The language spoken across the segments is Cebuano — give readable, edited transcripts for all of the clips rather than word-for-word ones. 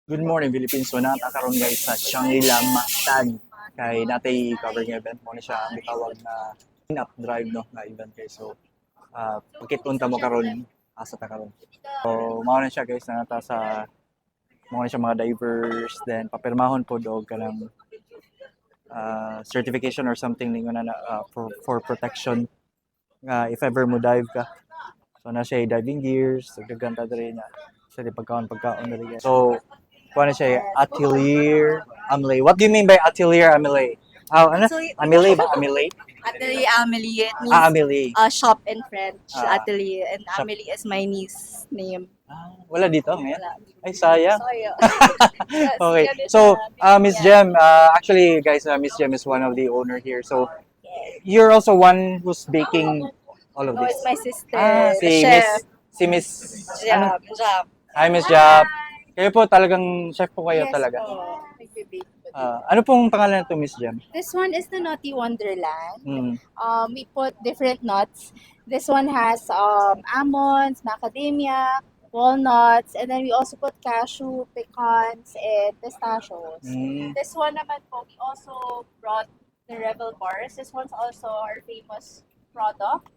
Good morning, Philippines. So naa ta karon, guys, sa Shangri-La Mactan kay naa tay cover nga event mo ni siya ang gitawag na clean up drive, no, nga event, guys. So pakit-on ta mo karon asa ta karon. So mao na siya, guys, naa ta sa mao na siya mga divers, then papirmahon pod og kanang certification or something ningon na for protection nga if ever mo dive ka. So naa siya diving gears, so daghan ta diri na sa di pagkaon pagkaon diri, guys. So kuha na siya, Atelier Amelie. What do you mean by Atelier Amelie? Ah, ano? So, Amelie ba? Amelie? Atelier Amelie. It means Ah, Amelie. Shop in French. Ah. Atelier. And Shop. Amelie is my niece name. Ah, wala dito ngayon? Wala. Ay, sayang. Sorry. Okay. So, Miss Jem, actually, guys, Miss Jem is one of the owner here. So, you're also one who's baking all of No, this. It's my sister. Ah, The si chef. Miss, ano? Jam. Jam. Hi, Miss Jap. Kayo po talagang chef po kayo Yes talaga. Po. Nagbe-bake po. Ah, ano pong pangalan nito, Miss Jem? This one is the Nutty Wonderland. We put different nuts. This one has almonds, macadamia, walnuts, and then we also put cashew, pecans, and pistachios. This one naman po, we also brought the Revel bars. This one's also our famous product,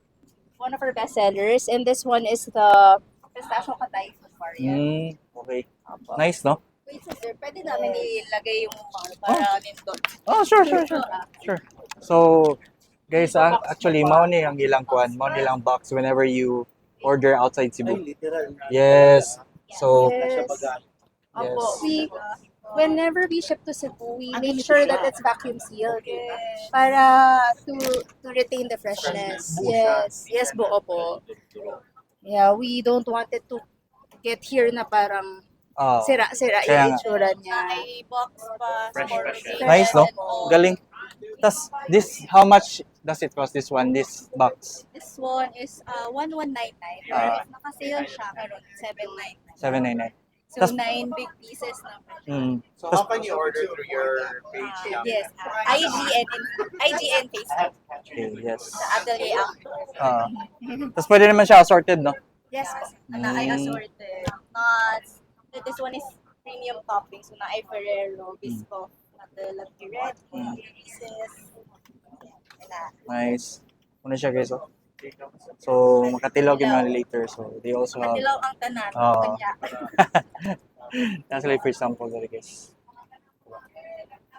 one of our best sellers. And this one is the pistachio kataifi variant. Okay. Opo. Nice, no? Wait, sister, pwede namin ilagay yung ano, para nindot. Oh, sure. Sure. So, guys, actually, mao ni ang ilang kuan, mao nilang box whenever you order outside Cebu. Ay, literal. Yes. So, Yes. yes. Opo. Whenever we ship to Cebu, we make sure that it's vacuum sealed para to retain the freshness. Buo siya. Yes, buo po. Yeah, we don't want it to get here na parang Ah, sira-sira kaya yung nga. Itsura niya. May box pa. Fresh, for fresh yan. Nice, no? And all. Galing. Tas, this, how much does it cost, this one, this box? This one is 1199. Pero Ah. if naka-sale siya, karon 799. 799. So, 9 big pieces na po. So how can you order? Through your page lang? Yes. IG and IG and Facebook. Okay, yes. Sa Atelier Ang. Ah. Tas pwede naman siya assorted, no? Yes po. Naay assorted nuts. This one is premium topping. So, naay Ferrero, Biscoff, Nutella, Purette, Reese's. Wala. Nice. Mao na siya, guys, oh. So, makatilaw gyud man later. So, they also have Katilaw ang tanan. Oo. Kanya. That's like for example, dali, guys.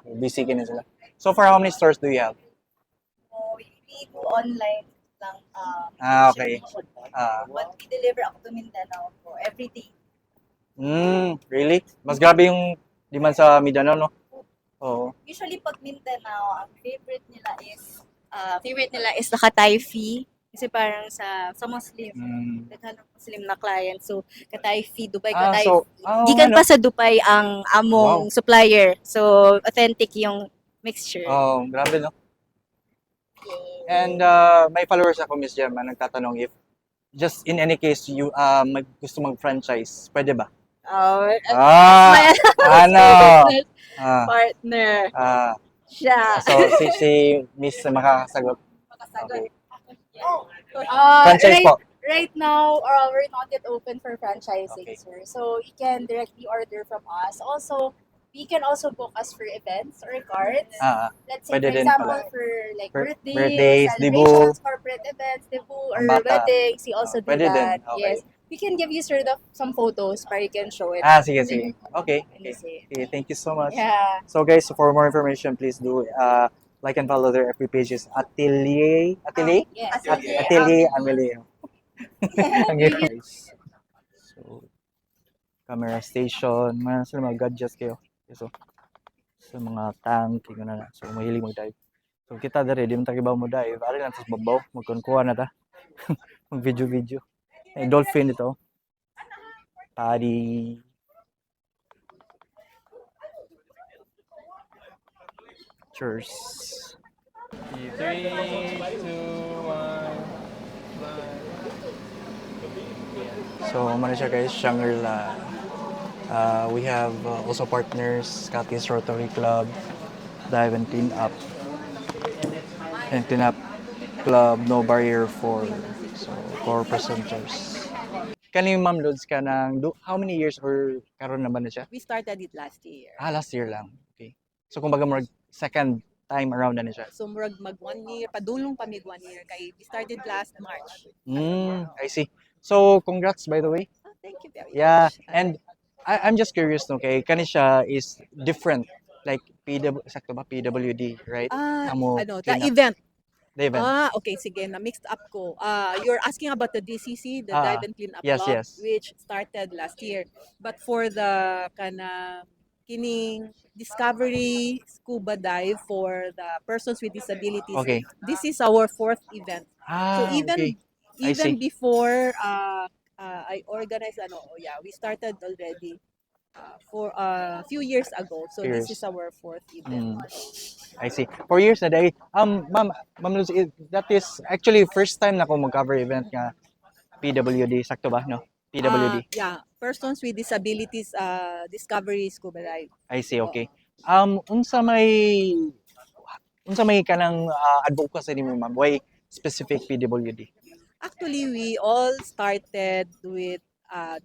So, busy kini sila. So far, how many stores do you have? So, we do online lang. Ah, okay. Ah, But we deliver up to Mindanao po every day. Really? Mas grabe yung demand sa Mindanao, no? Oo. Usually pag Mindanao, ang favorite nila is the kataifi. Kasi parang sa Muslim, daghan ng Muslim na client. So, kataifi, Dubai Ah, kataifi. so, ah, Gikan ano? Pa sa Dubai ang among supplier. So, authentic yung mixture. Oh, grabe, no? And may followers ako, Miss Gemma, nagtatanong if just in any case you gusto mag-franchise, pwede ba? Oh, Ah, my ano? Ah, partner. Ah, Siya. So si Miss makakasagot. Makasagot. Okay. Franchise Franchise po. Right now, we're not yet open for franchising, sir. So you can directly order from us. Also, we can also book us for events or cards. Ah, Let's say, pwede for din example, pala. for like birthdays, birthdays, debut. Celebrations, corporate events, debut, or Ang bata. Weddings. We also do Pwede din. That. Okay. Yes. We can give you sort of some photos para you can show it. Ah, sige, sige. Okay. And Okay. see. Okay, thank you so much. Yeah. So guys, for more information, please do like and follow their FB pages. Atelier, Atelier? Yes. Atelier. Atelier Amelie. Ang guys. So, camera station, mga sila mga gadgets kayo. So, sa mga tank, yun na na. So, mahilig mag-dive. So, kita diri, di man ta kibaw mo dive. Ari lang sa babaw, magkunkuha na ta. Mag-video-video. May dolphin dito. Paddy. Cheers. Three, two, one. So, mao na siya, guys, Shangri-La. We have also partners, Capiz Rotary Club, Dive and Clean Up, and Clean Up Club, No Barrier for so core presenters. Kani, Ma'am Lods, kanang do, how many years or karon na ba na siya? We started it last year. Ah, last year lang. Okay. So kumbaga murag second time around na ni siya. So murag mag 1 year, padulong pa mig 1 year kay we started last March. I see. So congrats, by the way. Ah, thank you very much. And I'm just curious, no, kay kani siya is different, like PW, sakto ba, PWD, right? Ah, Amo ano, the clean up. Event. The event. Ah, okay, sige, na mixed up ko. Ah, you're asking about the DCC, the Ah, Dive and Clean Up yes, Club, yes. which started last year. But for the kana kining Discovery Scuba Dive for the persons with disabilities, this is our fourth event. Ah, So even okay. I even see. before I organized ano, oh yeah, we started already for a few years ago. So this Years. Is our fourth event. I see. 4 years na diay. Ma'am Luz, that is actually first time na ko mag-cover event nga PWD. Sakto ba, no? PWD. Ah, yeah, persons with disabilities Discovery Scuba Dive. I see, okay. Unsa may kanang advocacy nimo, ma'am? Why specific PWD? Actually, we all started with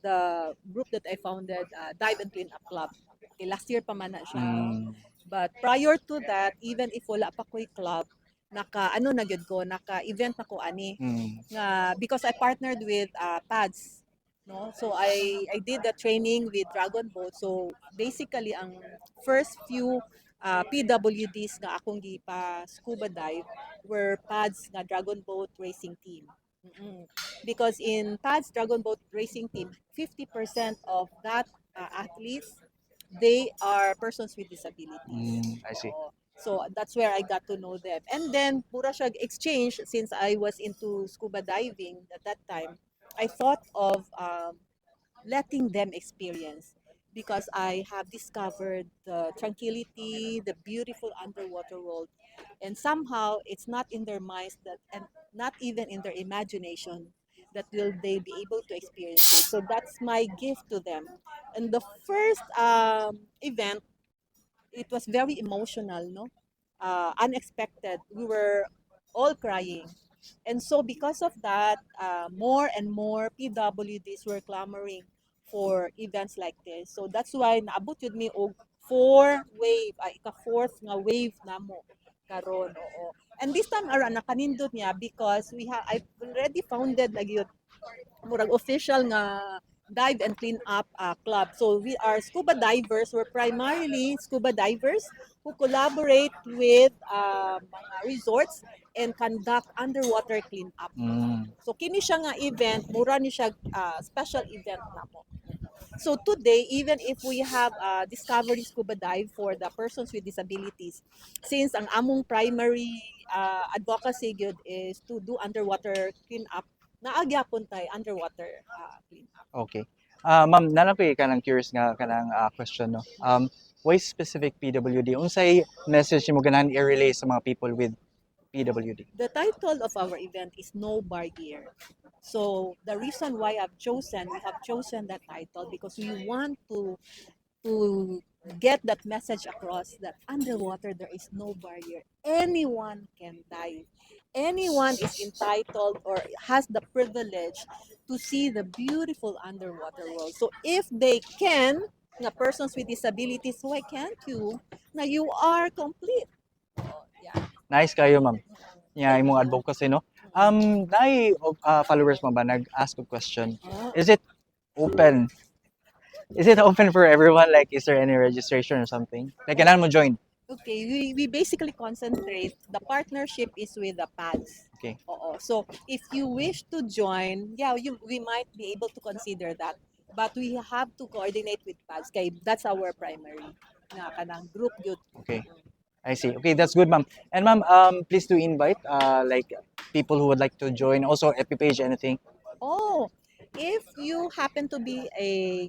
the group that I founded, Dive and Clean Up Club. Okay, last year pa man na siya, no? But prior to that, even if wala pa ko'y club, naka ano na gyud ko, naka event na ko ani nga because I partnered with PADS, no? So I did the training with Dragon Boat. So basically, ang first few PWDs nga akong gipa scuba dive were PADS nga Dragon Boat Racing Team. Because in PADS Dragon Boat Racing Team, 50% of that athletes, they are persons with disabilities. I see. Oo. So that's where I got to know them. And then pura siya exchange. Since I was into scuba diving at that time, I thought of letting them experience because I have discovered the tranquility, the beautiful underwater world. And somehow it's not in their minds that and not even in their imagination that will they be able to experience it. So that's my gift to them. And the first event, it was very emotional, no? Unexpected. We were all crying. And so because of that, more and more PWDs were clamoring for events like this. So that's why naabot gyud mi og four wave, ay, ika-fourth nga wave namo karon, oo. And this time around nakanindot niya because we have I've already founded na gyud murag official nga Dive and Clean Up Club. So we are scuba divers. We're primarily scuba divers who collaborate with mga resorts and conduct underwater clean up. So kini siya nga event, mura ni siya special event namo. So today, even if we have a Discovery Scuba Dive for the persons with disabilities, since ang among primary advocacy gyud is to do underwater clean up, naa gyapon tay underwater clean up. Okay. Ah, ma'am, naa lang ko'y kanang curious nga kanang question, no. Why specific PWD? Unsay message nimo ganahan i-relay sa mga people with PWD? The title of our event is No Barrier. So the reason why we have chosen that title because we want to get that message across that underwater there is no barrier. Anyone can dive. Anyone is entitled or has the privilege to see the beautiful underwater world. So if they can, nga persons with disabilities, why can't you? Na you are complete. Oh, yeah. Nice kayo, ma'am. Yeah, imong advocacy, no. Naay followers mo ba nag-ask a question? Ah. Is it open? Is it open for everyone? Like, is there any registration or something? Like, ganahan mo join? Okay, we basically concentrate, the partnership is with the PADS. Oo. So, if you wish to join, yeah, we might be able to consider that. But we have to coordinate with PADS. Kay that's our primary na kanang group gyud. Okay. I see. Okay, that's good, ma'am. And ma'am, please do invite like people who would like to join. Also, FB page, anything. Oh, if you happen to be a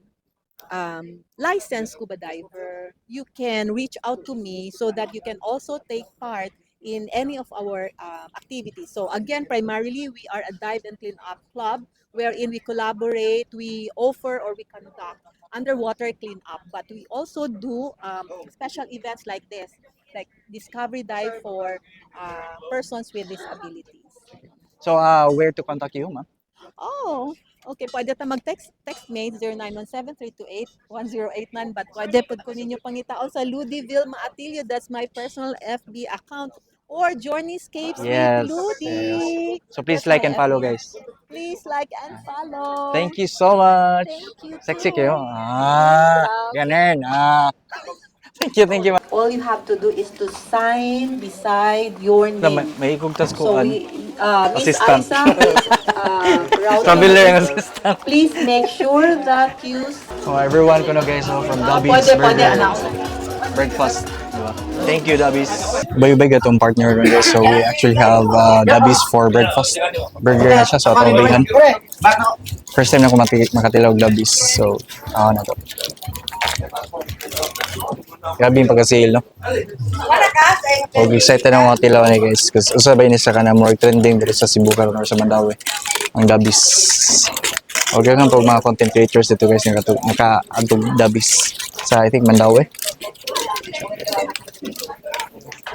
licensed scuba diver, you can reach out to me so that you can also take part in any of our activities. So again, primarily we are a dive and clean up club wherein we collaborate, we offer or we conduct underwater clean up, but we also do special events like this, like Discovery Dive for persons with disabilities. So, where to contact you, ma'am? Oh, Okay, pwede ta mag-text text me 0917-328-1089, but pwede pud ko ninyo pangitaon sa Ludi Vilma Atilio. That's my personal FB account, or Journeyscapes with Ludi. So please That's like my and follow, FB. Guys. Please like and follow. Thank you so much. Thank you Sexy too. kayo. Ah, ganun. Ah. Thank you, thank you. All you have to do is to sign beside your Na, name. may igugtas So ko an. we, Miss Assistant. Isa is routing. Traveler ang assistant. Please make sure that you So everyone kuno, guys, so from Dobby's Pwede, pwede, Burger. Anak. Breakfast. Diba? Thank you, Dobby's. Bay-bay gatong partner ron, guys. So we actually have Dobby's for breakfast. Burger na siya sa atong oblihan. First time na ko makatilaw og Dobby's. So, ako na to. Grabe yung pagka-sale, no? Og excited na mga tilaw ni, guys. Kasi usabay ni sa kanang more trending dito sa Cebu karon or sa Mandaue. Ang Dobby's. Okay lang pag mga content creators dito, guys, naka-adtog Dobby's sa, I think, Mandaue.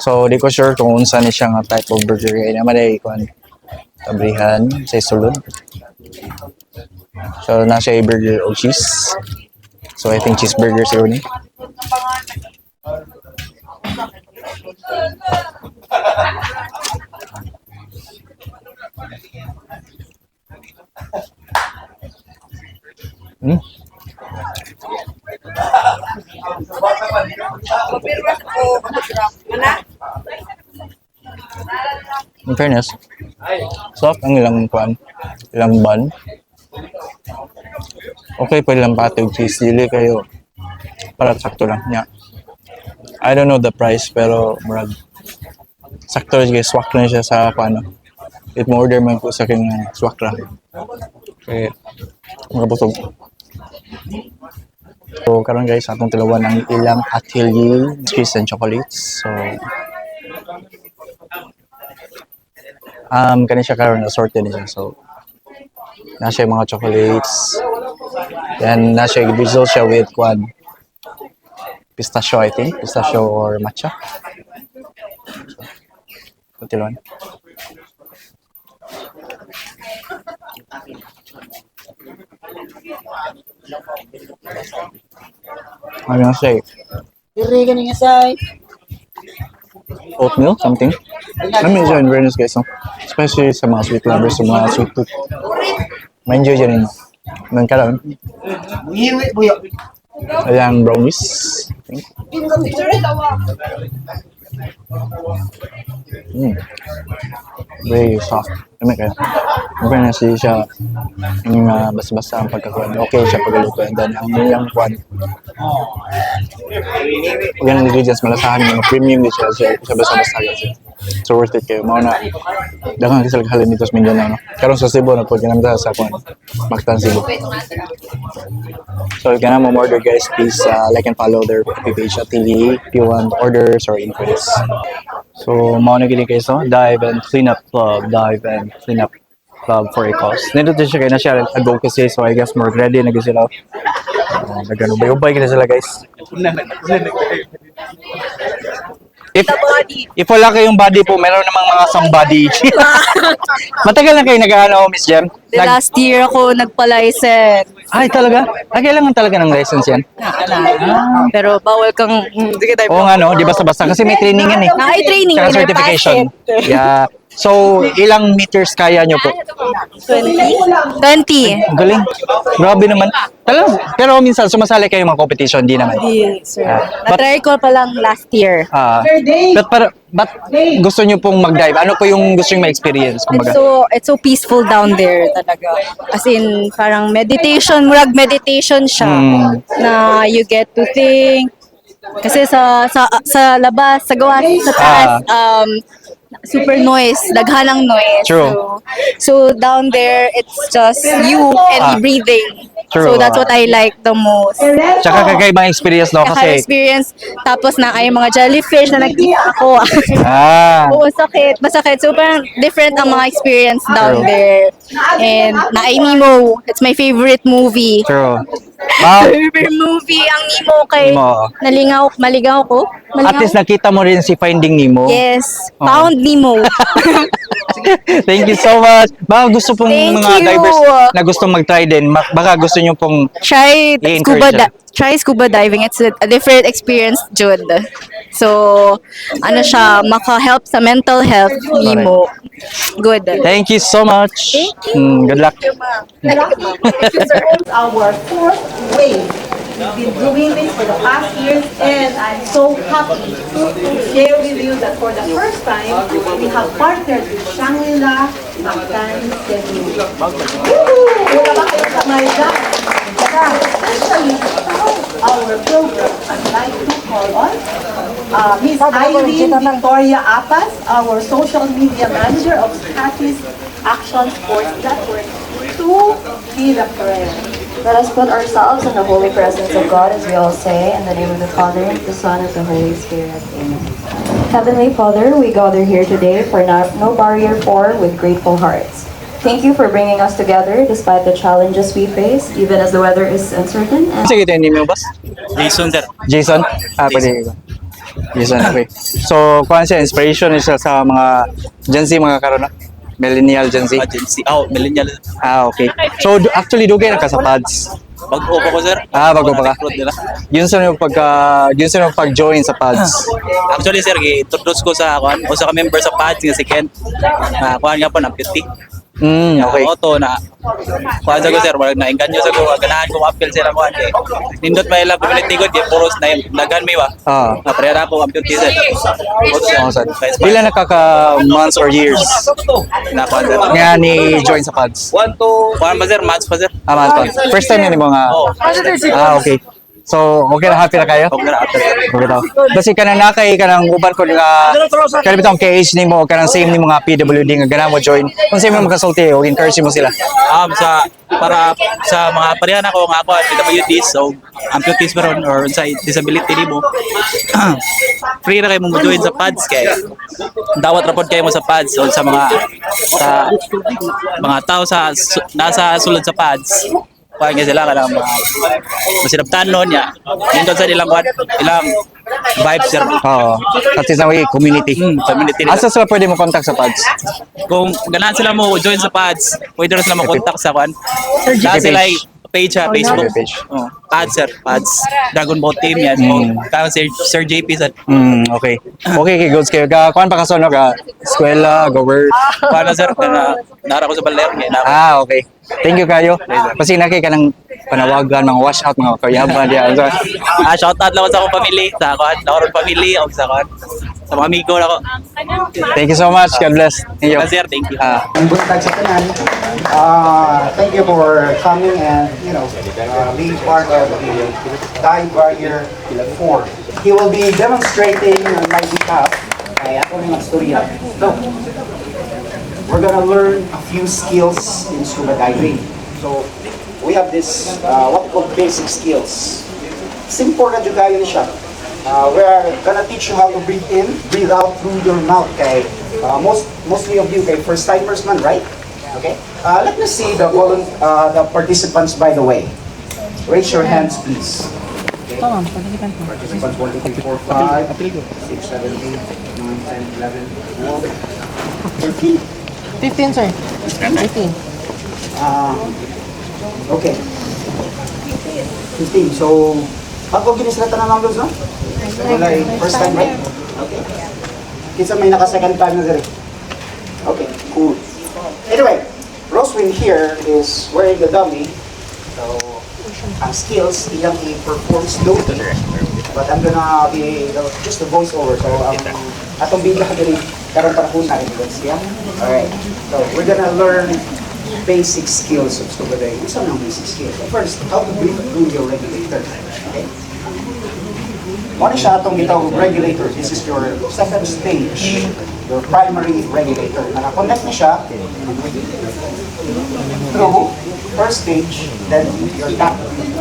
So di ko sure kung unsa ni siya nga type of burger kay naman ay kuan tabrihan sa sulod. So na siya burger o cheese. So I think cheeseburger siguro ni. In fairness, soft ang ilang kuan, ilang bun. Okay pa ilang patty ug cheese, dili kayo para sakto lang niya. I don't know the price, pero murag sakto rin, guys, swak na siya sa kuan. If mo order man ko sa akin nga swak ra. Okay, makabusog. So karon, guys, atong tilawan ang ilang Atelier cheese and chocolates. So kani siya karon, assorted ni siya. So na siya yung mga chocolates. Then na siya drizzle siya with kwan pistachio, I think, pistachio or matcha. So, tilawan. Ano siya? Oatmeal, something. I mean, in fairness, guys, no? Especially sa mga sweet lovers, sa mga sweet tooth. Ma-enjoy dyan rin. Nang karon. Ayan, brownies, I think. Very soft. Ano kayo? In fairness, hindi siya yung basta-basta ang pagkakuan. Okay siya pagluto. And then, ang iyang kuan, yung ingredients, malasahan yung premium din siya. Siya basta-basta kasi. So worth it kayo. Mao na, daghan kasi halin dito sa Mindanao, no? Karon sa Cebu na po, kinamta sa kuan, Mactan, Cebu. So if you mo order, guys, please like and follow their FB page Atelier if you want orders or inquiries. So mao na gini, guys, no? Dive and Clean Up Club, Dive and Clean Up Club for a cause. Nindot din siya kay na siya advocacy, so I guess more ready na gyud sila. Nagano ubay gid sila, guys. If wala kayong body po, meron namang mga somebody. Matagal na kayo nag-ano, Miss Jem? The last year ako nagpa-license. Ay, talaga? Ay, kailangan talaga ng license yan? Pero bawal kang, hindi ka tayo. Oo nga, no? Di basta-basta. Kasi may training yan eh. Ay, training. Tsaka certification. Yeah. So, ilang meters kaya nyo po? 20? 20. Ang galing. Grabe naman. Talaga. Pero minsan, sumasali kayo mga competition, di naman. Hindi, sir. Ah, but- Na-try ko pa lang last year. Ah, but gusto nyo pong mag-dive? Ano po yung gusto nyo ma-experience? It's Kumbaga? so peaceful down there talaga. As in, parang meditation, murag meditation siya. Na you get to think. Kasi sa labas, sa gawas, sa taas, super noise, daghanang noise. True. So down there, it's just you and breathing. True. So that's what I like the most. Tsaka kakaibang experience, no? Kaka Kasi, experience. Tapos na ay mga jellyfish na nakita ako. Oo, sakit. Masakit. So, parang different ang mga experience down True. there. And naay Nemo. It's my favorite movie. True. Wow. Favorite movie ang Nemo kay Nemo. nalingaw, maligaw ko. At Malingaw? least nakita mo rin si Finding Nemo. Yes. Oo. Found nimo. Thank you so much. Baka gusto pong Thank mga you. divers na gusto mag-try din, baka gusto nyo pong Try I-encourage scuba siya. Try scuba diving. It's a different experience, jud. So, ano siya, maka-help sa mental health nimo. Good. Thank you so much. Thank you. Good luck. Our fourth wave. We've been doing this for the past years, and I'm so happy to share with you that for the first time, we have partnered with Shangri-La Mactan Cebu. Woo! Wala ba kayong kamay dyan? Especially our program, I'd like to call on Miss Irene Victoria Apas, our social media manager of Scottish Action Sports Network, to lead a prayer. Let us put ourselves in the holy presence of God as we all say, in the name of the Father, the Son, and the Holy Spirit. Amen. Heavenly Father, we gather here today for No Barrier 4 with grateful hearts. Thank you for bringing us together despite the challenges we face, even as the weather is uncertain and Sige, ito yung name mo, boss? Jason, sir. Jason? Ah, pwede. Jason, okay. So, kuhan siya, inspiration siya sa mga Gen Z, mga karon na? Millennial Gen Z? Ah, Gen Z. Oh, millennial. Ah, okay. So, actually, dugay na ka sa PADS. Bago pa ko, sir. Ah, bago pa ka? Na-recruit nila. Yun sa yung pag-join sa PADS. Actually, sir, gi-introduce ko sa kuan, usa ka member sa PADS nga si Ken. Na kuan nga po na 50. Auto na kuan sa ko, sir, wala na engganyo sa ko, ganahan ko ma-appeal sila kuan kay. Nindot pa ila community ko, di puros na daghan mi ba. Na prera ko amputee, sir. Auto, sir. Oo, sir. Pila na ka ka months or years Na kuan, sir. nga ni join sa PADS? One, two. Kuan pa, sir, months pa, sir. Ah, months pa. First time yun mo nga. Oh. Ah, okay. So, okay na, happy na kayo? Okay na, happy. Okay daw. Basi kanang nakay kanang uban ko nga kanang bitong KH nimo kanang same nimo nga PWD nga gana mo join. Kung same mo makasulti o encourage mo sila. Sa para sa mga parehan ako nga ako at PWDs so amputees ba ron or sa disability nimo, free ra kayo mo join sa PADS kay dawat ra pod kayo mo sa PADS o sa mga tao sa nasa sulod sa PADS, kuan kay sila kanang mga masinabtanon niya, nindot sa ilang kuan, ilang vibes, sir. Oo. At least na way community. Community nila. Asa sila pwede mo contact sa PADS? Kung ganahan sila mo join sa PADS, pwede rin sila mo contact sa kuan. Na page. sila ay page sa Facebook. Okay, page. Oh, PADS, sir, PADS. Dragon Boat Team yan. Oh, Sir, Sir JP sir. Okay. Okay, kay goods kayo. Ka kuan pa ka so, no, ka eskwela, go work. Paano, sir, kana nara ko sa baler kay na. Ah, okay. Thank you kayo. Kasi nakay ka ng panawagan, mga wash out, mga kayaban diya. So, Ah, shout out lang ko sa akong family, sa kuan, sa akong family o sa kuan. Sa mga amigo nako. Thank you so much. God bless. Thank you. Sir, thank you. Ah. Ang buntag sa tanan. Thank you for coming and being part of the Dive Barrier 4. He will be demonstrating on my behalf. Kaya ako rin magstorya. So, we're gonna learn a few skills in scuba diving. So, we have this what we call basic skills. Simple na jud kayo siya. We are gonna teach you how to breathe in, breathe out through your mouth. Kay mostly of you kay first timers man, right? Okay. Let me see the participants, by the way. Raise your hands, please. Okay. Participants 1, 2, 3, 4, 5, 6, 7, 8, 9, 10, 11, 12, 13. 15, sir. 15. Okay. 15. So, bago gini sila tanan lang, no? Wala eh, first time, right? Okay. Kinsa may naka second time na diri? Okay, cool. Anyway, Roswin here is wearing the dummy. So, ang skills, iyang i-perform slowly. But I'm gonna be just the voiceover. So, atong bigla ka diri, karon panahon na rin, yeah? Alright. So, we're gonna learn basic skills of scuba diving. Unsa man ang basic skills? So, first, how to breathe through your regulator. Okay? Mao ni siya atong gitawag og regulator. This is your second stage, your primary regulator. Naka-connect na siya through first stage, then your tank.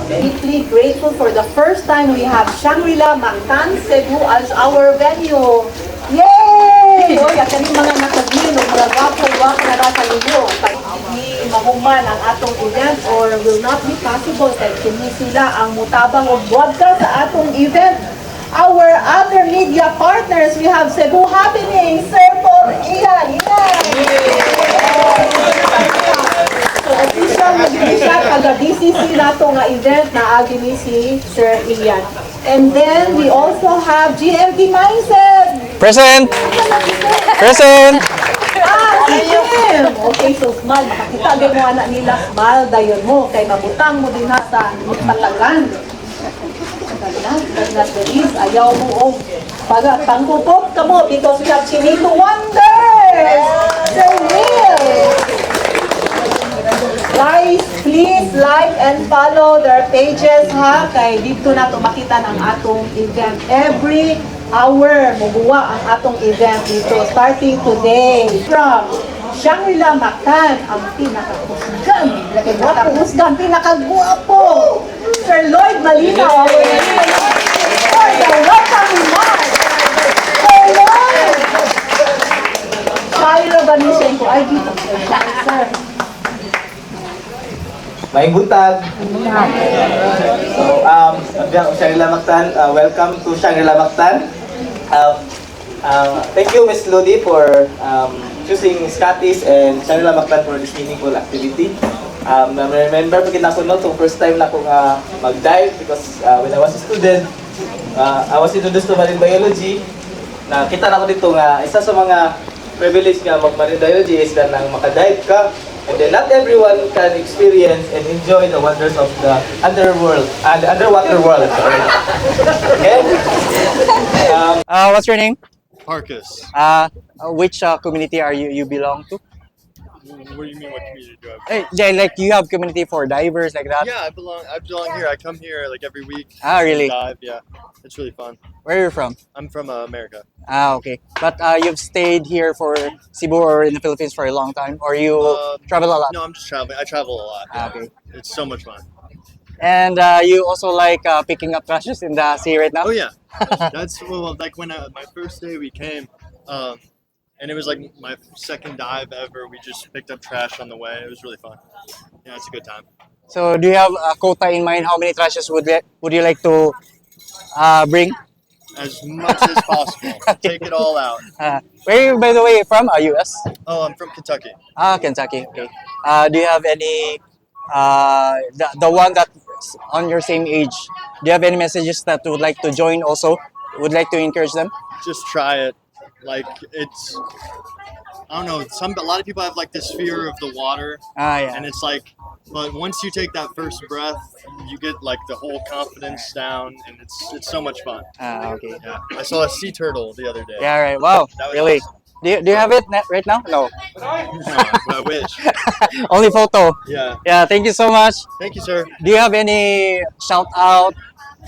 Deeply grateful for the first time we have Shangri-La Mactan Cebu as our venue. Yay! Oy, at kaning mga nakaglin o mga gwapo-gwapo na nasa ninyo. Hindi mahuman ang atong event or will not be possible kay kini sila ang mutabang og broadcast sa atong event. Our other media partners, we have Cebu Happening, Sir Ian. Ian! So, official na gyud siya, taga BCC nato nga event na agi ni si Sir Ian. And then, we also have GMT Mindset. Present! Present! Ah, si Kim! Okay, so smile. Makakita agad mo anak nila, smile dayon mo. Kay mabutang mo din ha sa patagan. Last but not the least, ayaw mo og pag pangkupot ka mo because we have Chinito Wonders! Sir Will! Guys, please like and follow their pages ha kay dito na to makita ng atong event every hour muguwa ang atong event dito starting today from Shangri-La Mactan, ang pinakakusgan, pinakakusgan, pinakagwapo, Sir Lloyd Malinaw, our for the welcome remarks. Sir Lloyd! Kaya ba niya siya ko? Ay, dito. Sir. Maayong buntag. So, Shangri-La Mactan, welcome to Shangri-La Mactan. Thank you, Ms. Ludi, for choosing Scotties and Shangri-La Mactan for this meaningful activity. I remember pag nako no, itong first time na akong mag-dive because when I was a student, I was introduced to marine biology. Nakita na ko dito nga isa sa mga privilege nga mag-marine biology is na nang makadive ka. And then not everyone can experience and enjoy the wonders of the underworld, the underwater world. Sorry. Okay? What's your name? Parkus. Which community are you belong to? What do you mean? What community do I? Eh, yeah, like you have community for divers like that. Yeah, I belong. I belong here. I come here like every week. Ah, really? Dive. Yeah, it's really fun. Where are you from? I'm from America. Ah, okay. But you've stayed here for Cebu or in the Philippines for a long time, or you travel a lot? No, I'm just traveling. I travel a lot. Ah, okay. It's so much fun. And you also like picking up trashes in the sea right now? Oh yeah, that's well. Like when my first day we came, and it was like my second dive ever. We just picked up trash on the way. It was really fun. Yeah, it's a good time. So do you have a quota in mind? How many trashes would you like to bring? As much as possible. Take it all out. Where are you, by the way, from? US? Oh, I'm from Kentucky. Ah, Kentucky. Okay. Do you have any the one that's on your same age? Do you have any messages that would like to join also? Would like to encourage them? Just try it. Like it's I don't know, some a lot of people have like this fear of the water. And it's like but once you take that first breath, you get like the whole confidence down and it's so much fun. Ah, okay. Yeah. I saw a sea turtle the other day. Yeah, right. Wow. That was Really? Do you have it right now? No. No, but I wish. Only photo. Yeah. Yeah, thank you so much. Thank you, sir. Do you have any shout out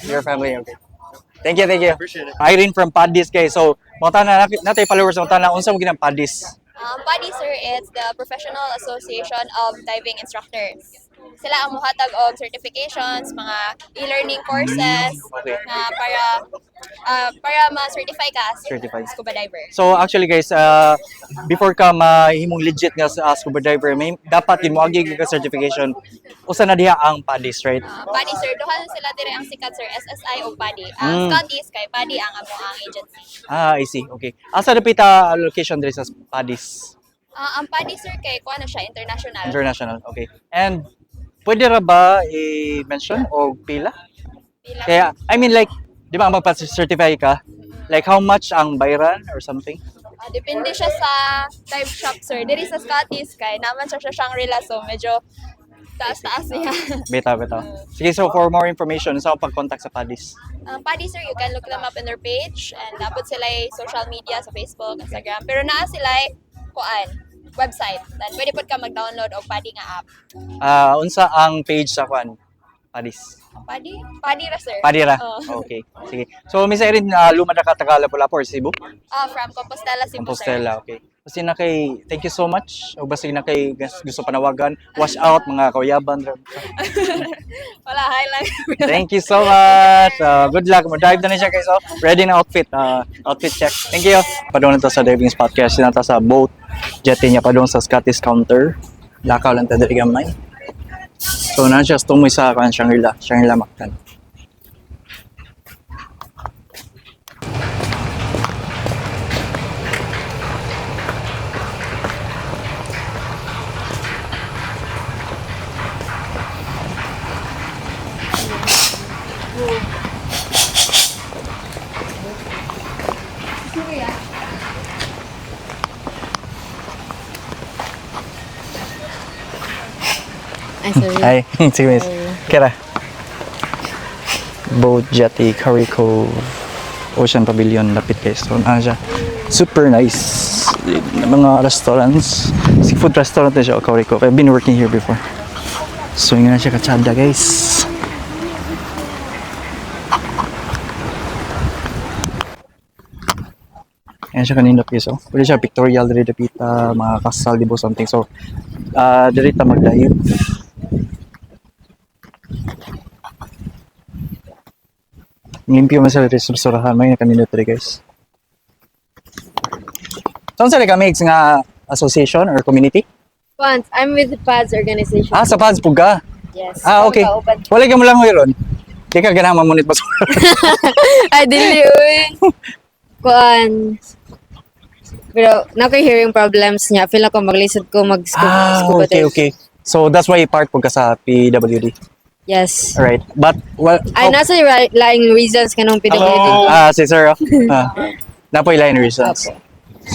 to your family? Okay. Thank you, thank you. Appreciate it. Irene from Padis, guys. So, mao na natay followers mo na unsa mo ginang Padis? PADI, sir, it's the Professional Association of Diving Instructors. Sila ang muhatag og certifications, mga e-learning courses na para ma-certify ka as Certified. Scuba diver. So actually guys, before ka mahimong legit nga sa scuba diver, may dapat din mo agi ka certification. Usa na diha ang PADIS, right? PADI, sir, duha na sila dire ang sikat, sir, SSI o PADI. Ang Scotties kay PADI ang amo ang agency. Ah, I see. Okay. Asa dapita location diri sa PADIS? Ang PADI, sir, kay kuan na siya international. International. Okay. And pwede ra ba i-mention o pila? Pila. Kaya I mean like, di ba ang magpa-certify ka? Like how much ang bayaran or something? Depende siya sa dive shop, sir. Diri sa Scotties kay naman siya sa Shangri-La, so medyo taas-taas niya. Bitaw, bitaw. Sige, so for more information, sa pag-contact sa PADIS? Ang PADI, sir, you can look them up in their page and dapat sila social media sa Facebook, Instagram. Pero naa sila kuan website. Then pwede pod ka mag-download og PADI nga app. Ah, unsa ang page sa kuan? PADIS. PADI? PADI ra, sir. PADI ra. Oo. Okay. Sige. So Miss Irene, luma na ka taga Lapu-Lapu or Cebu? From Compostela, Cebu, sir. Compostela, okay. Basta na kay, thank you so much. O basta na kay gusto panawagan, watch out mga kauyaban. Wala, hi lang. Thank you so much. Good luck. Mo-dive na ni siya guys. Oh. Ready na outfit. Outfit check. Thank you. Padung na to sa diving spot kaya siya na sa boat. Jetty niya padung sa Scottish counter. Lakaw lang ta diri gamay. So na siya tumoy sa kan Shangri-La, Shangri-La Mactan. Ay, sorry. Ay, sige miss. Kira. Boat Jetty, Curry Cove, Ocean Pavilion, lapit guys. So, ano siya? Super nice. Mga restaurants. Seafood restaurant na siya, Curry Cove. I've been working here before. So, yun na siya kachada, guys. Ayan siya kanina guys, oh. Pwede siya pictorial diri dapita, mga kasal, di ba something. So, diri ta mag-dive. Limpyo man sila diri sa basurahan, may kanina diri guys. So, unsa ka mix nga association or community? Once, I'm with the PADS organization. Ah, sa PADS pug ka? Yes. Ah, okay. Wala ka mo lang ron. Di ka ganahan mamunit basura. Ay, dili, uy. Kuan. Pero, na hearing problems niya. Feel ako maglisod ko mag-scuba Ah, scuba okay, dive. okay. So, that's why part pug ka sa PWD. Yes. Alright. But, well, Ay, nasa laing reasons kanong PWD. Ah, si sir. Oh. Ah. Napoy line reasons.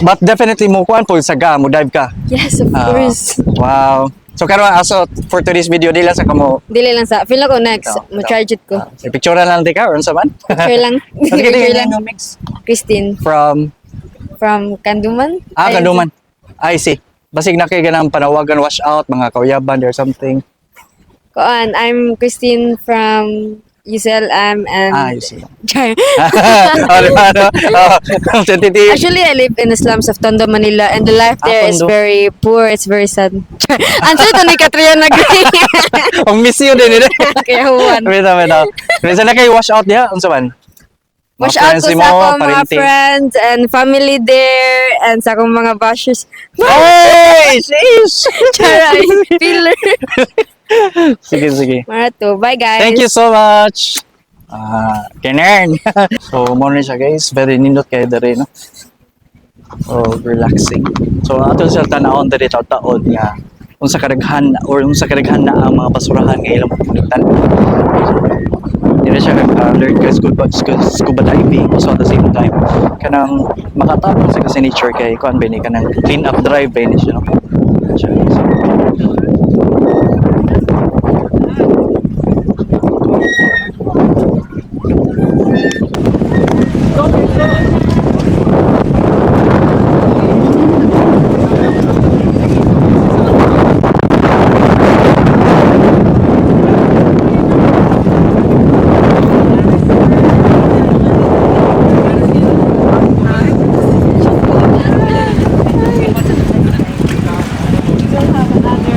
But definitely mo kuan po sa ga mo dive ka. Yes, of Ah, course. Wow. So karon aso for today's video di lang sa kamo Dili lang sa, feel ako next, mo-charge it ko. Sa picture lang di ka or unsa man? Picture lang. Sige, Picture sige, lang. mix. Christine. From From Kanduman. Ah, Ay, Kanduman. I see. Basig na kay ganang panawagan wash out mga kauyaban or something. Kuan, I'm Christine from UCLM and Ah, UCLM. Char. Oh, di ba, no? Oh, 20. Actually, I live in the slums of Tondo, Manila, and the life Ah, there is Tondo. very poor. It's very sad. Char. Ang to ni Katriana Gray. Ang miss you din eh. Kaya huwan. Wait, wait, wait. Minsan na kayo wash out niya, unsa man? Mga Wash out friends ko nimo, sa akong mga parente. friends and family there and sa akong mga bashers. Hey! Sheesh! Charay! Filler. Sige, sige. Marato. Bye, guys. Thank you so much. Ah, kinern. So, mo ni siya guys, very nindot kayo diri no. So, relaxing. So, ato sa tan-awon diri taon nga unsa kadaghan or unsa kadaghan na ang mga basurahan nga ilang punitan. Dili siya ka learn ka scuba diving also at the same time kanang makatapos sa kasi nature kay kuan ba ni kanang clean up drive ba ni siya no. Siya, so,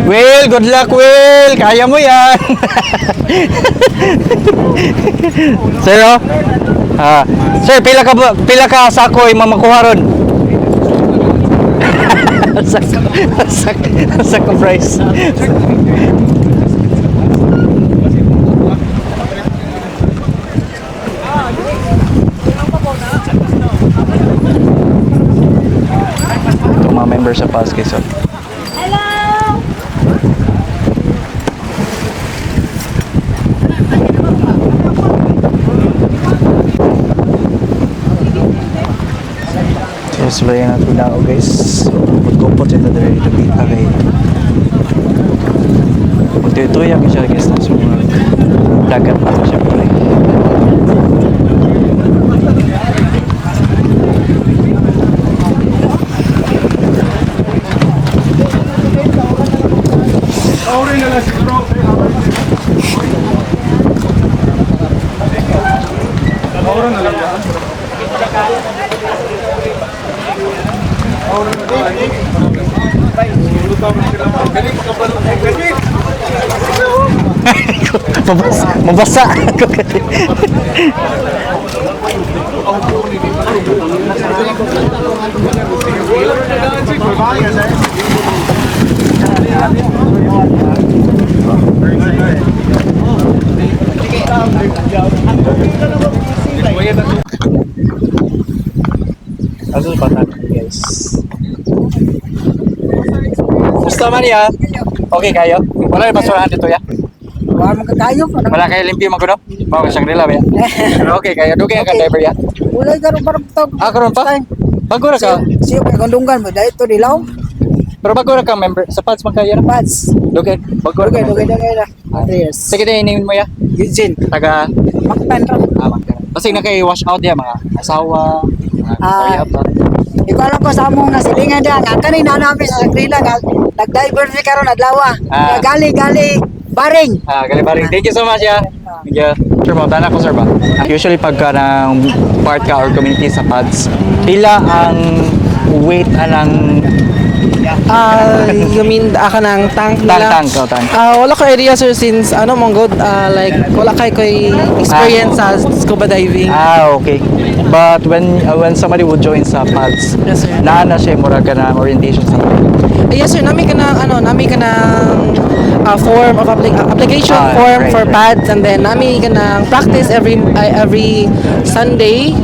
Will, good luck, Will! Kaya mo yan! Sir, oh. Ah, sir, pila ka sako imong makuha ron? Sako price. Ito mga members sa PAS guys, oh. So, sulayan natin na ako guys. So, magkupot ito dito dapita kay magtuyo-tuyo siya guys na so, dagat na siya pre. Mabasa. Mabasa. Aso pa guys. Gusto man ya? Okay kayo? Wala yung basurahan dito ya? Wala man kayo. Wala kayo limpyo man kuno? Bawa Shangri-La ba ya? Pero okay kayo. Dugay ka driver ya? Wala karon parang tawag. Ah, karon pa? Bago ra ka? Siyo kay kandungan mo dahil to dilaw. Pero bago ra ka member sa PADS man kaya na? PADS. Dugay, bago ra ka Dugay, member. dugay, dugay na. 3 years. Sige, din name mo ya. Eugene. Taga Mactan ra. Ah, Mactan. Basta na kay wash out ya mga asawa, mga Ah. uyab ba. Ikaw alam ko sa among nasilingan diha nga kanina namin sa Shangri-La nga nag-diver mi karon adlaw. Ah. Nga gali gali baring. Ah, gali baring. Thank you so much ya. Thank you. Sir, ba, ko sir ba? Usually pagka ng part ka or community sa PADS, pila ang weight anang Ah, you mean aka ng tank tank nila? tank, oh, tank. Ah, wala ko idea sir since ano mong good like wala kay koy experience sa scuba diving. Ah, okay. But when somebody would join sa PADS, Yes, sir. naa na siya murag ka ng orientation sa Yes sir, nami ka ng ano, nami ka ng form of application Ah, form for right. PADS and then nami ka ng practice every Sunday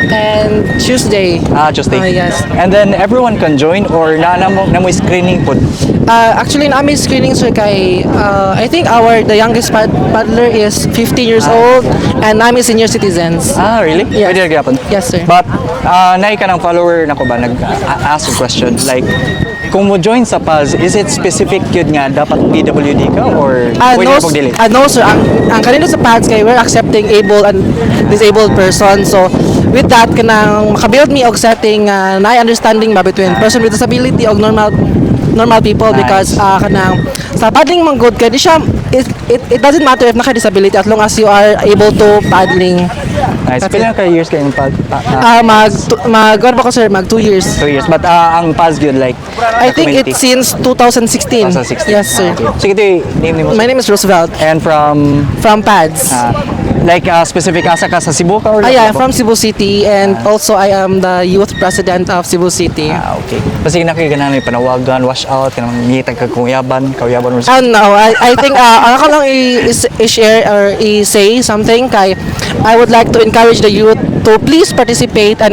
and Tuesday. Ah, Tuesday. Ah, yes. And then everyone can join or na mo screening pod? Actually, namin screening sir kay I think our the youngest paddler is 15 years old and nami senior citizens. Ah, really? Yes. Pwede gyapon. Yes, sir. But naay ka ng follower nako ba nag-ask a question like kung mo join sa PAS, is it specific yun nga dapat PWD ka or Ah, pwede no, na pong dili? No sir, ang kanino sa PADS kay we're accepting able and disabled person. So with that kanang makabuild me og setting na understanding ba between person with disability og normal normal people. Nice. Because kanang sa paddling man good kay di siya it doesn't matter if naka disability as long as you are able to paddling. Nice. That's Pila it. ka years kayong pa, Mag ano ba ko sir, mag 2 years. 2 years. But ang PAS yun like I the think community? it's since 2016. 2016. Yes, sir. Ah, okay. Sige, ito yung name ni mo. My name is Roosevelt. And from From PADS. Like specific asa ka sa Cebu ka or Ah, yeah, I'm from Cebu City and also I am the youth president of Cebu City. Ah, okay. Kasi nakiganahan may panawagan, wash out, kanang ngitag ka kung yaban, kauyaban or No, I think ang ako lang i-share or i-say something kay I would like to encourage the youth to please participate and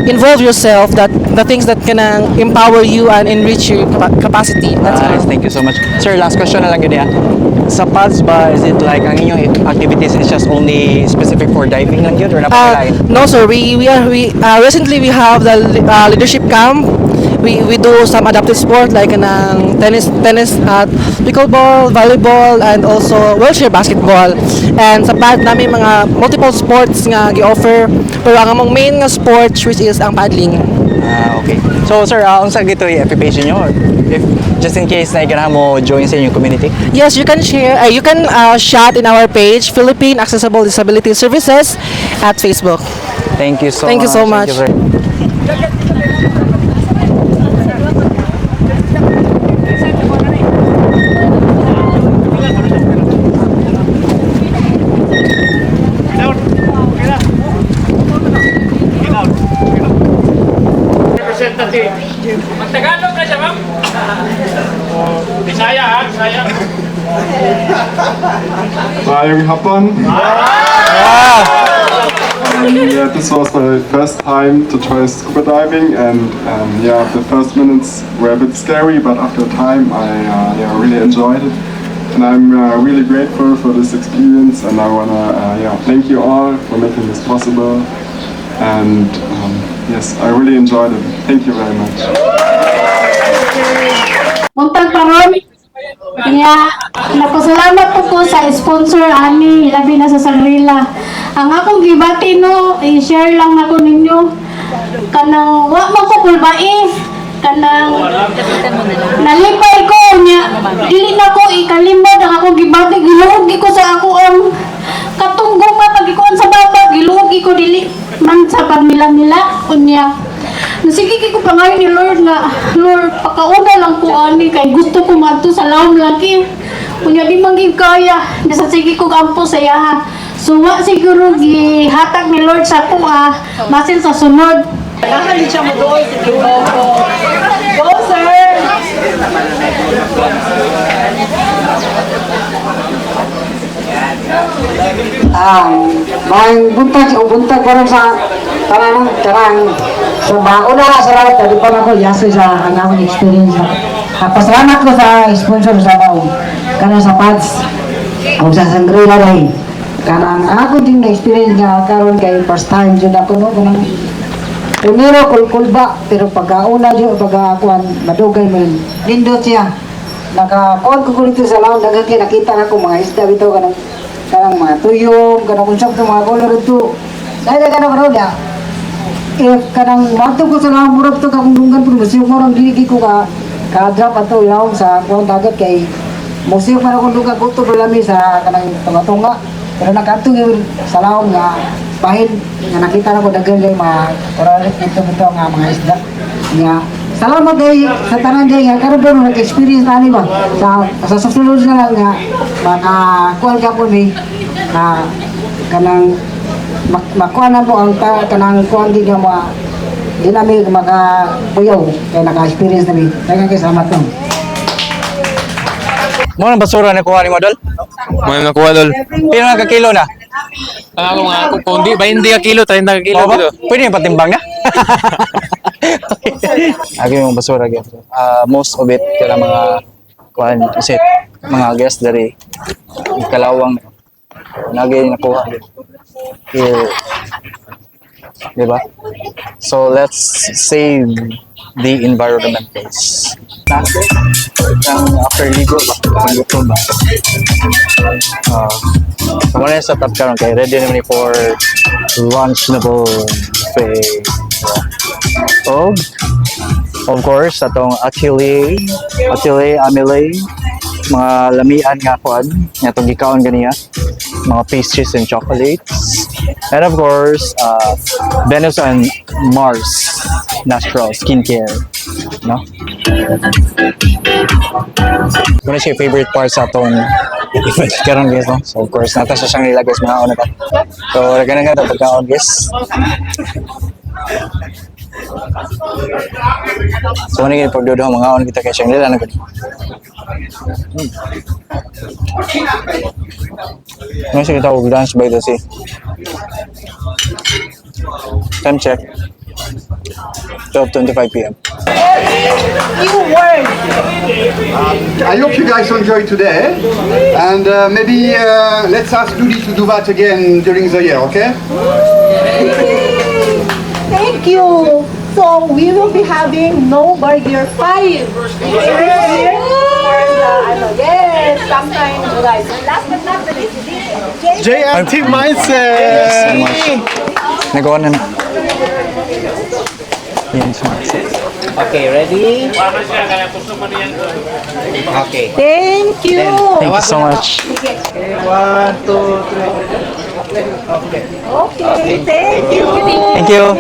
involve yourself that the things that can empower you and enrich your capacity. That's all. Nice, thank you so much. Sir, last question na lang yun, ah. Sa PADS ba, is it like ang inyong activities is just only specific for diving lang yun or napakalain? No, sir. We are we recently we have the leadership camp. We do some adaptive sport like ng tennis, pickleball, volleyball, and also wheelchair basketball. And sa pad namin mga multiple sports nga gi-offer pero ang among main nga sport which is ang paddling. Ah, okay. So, sir, unsa gito yung FB page niyo? Or if just in case na ganahan mo join sa inyong community? Yes, you can share you can chat in our page Philippine Accessible Disability Services at Facebook. Thank you so Thank you so much. much. Thank you, sir. Representative. Magtagalog na siya, ma'am. Bisaya, ha? Bisaya. Maayong hapon. Yeah, this was my first time to try scuba diving, and yeah, the first minutes were a bit scary, but after time, I yeah, really enjoyed it, and I'm really grateful for this experience, and I wanna yeah, thank you all for making this possible, and yes, I really enjoyed it. Thank you very much. Buntag karon. Kaya nagpasalamat po ko sa sponsor ani labi na sa Shangri-La. Ang akong gibati no, i-share lang nako ninyo kanang wa man ko kulbai kanang nalipay ko nya dili na ko ikalimot ang akong gibati, giluogi ko sa ako ang katunggong nga pagikuan sa baba, giluogi ko dili man sa pagmila-mila. Unya sige kay ko pangayo ni Lord nga, "Lord, pakauna lang ko ani kay gusto ko madto sa lawom lagi." Unya di man gid kaya, bisan sige ko ampo sa iyaha. So wa siguro gihatag ni Lord sa ako ah, basin sa sunod. Siya mo doon. Go, sir! Ah, maayong buntag o buntag karon sa tanan tanan. So mauna na sa lahat, di pa ako yaso sa ang akong experience. Ah, pasalamat ko sa sponsor sa bao. Kana sa pads. O sa Shangri-La dai. Kanang ako din na experience nga karon kay first time jud ako no kanang Primero kulkulba, pero pagkauna jud pagkakuan madugay mo yun. Nindot siya. Naka kuan ko dito sa laon, daghan kay nakita na ko mga isda bitaw, kanang kanang mga tuyom, kanang kung sa mga color dito. Dahil kanang karon ya. If kanang mato ko sa laon, murag to akong dunggan, pero musiyok mo rang dili ko ka ka drop ato ilawom sa kuan dagat kay musiyok man akong dunggan, gusto ko lami sa kanang tunga-tunga. Pero nakaadto gyud sa laom nga bahin nga nakita na ko daghan kay mga coral dito bitaw nga mga isda. Nga salamat day sa tanan day nga karon pero nag-experience na ani ba sa susunod na lang nga maka kuan ka po mi na kanang makuha na po ang kanang kuan di nga mga di namin makapuyaw kay naka-experience na mi. Daghang kay salamat po. Mo nang basura na kuha ni mo, Dol? Mo nang nakuha, Dol. Pila na ka kilo na? Ang ako nga, kung di, 20 ka kilo, 30 ka kilo Mao ba? dito. Pwede yung patimbang na? Agi yung basura gyud. Ah, most of it kaya mga kuan usit mga guest diri kalawang nagi nakuha here. Di ba? So let's save the environment, guys. Ang after ligo ba? Ang gutom ba? Ah, so muna yung setup karon kay ready naman ni for lunch na po buffet. Og of course atong atelier, atelier Amelie, mga lamian nga kuan nga atong gikaon ganiya, mga pastries and chocolates, and of course Venus and Mars natural skincare, no? Muna siya favorite part sa atong event karon, guys, no? So of course nata sa Shangri-La, guys, mga na ta. So ganun nga to pagkaon, guys. So ano yung pagduduha mga on kita kay Shangri-La na gud. Ano siya kita og lunch by the sea. Time check. 12:25 p.m. Few words. I hope you guys enjoy today, and maybe let's ask Ludi to do that again during the year, okay? Thank you. So we will be having No Barrier 5 this year. For the, ano, yes, sometime July. And last but not the least, JMT Mindset! So much. Nagawa na na. Yan, so much. Okay, ready? Okay. Thank you. Thank you so much. One, two, three. Okay. Okay, thank you. Thank you.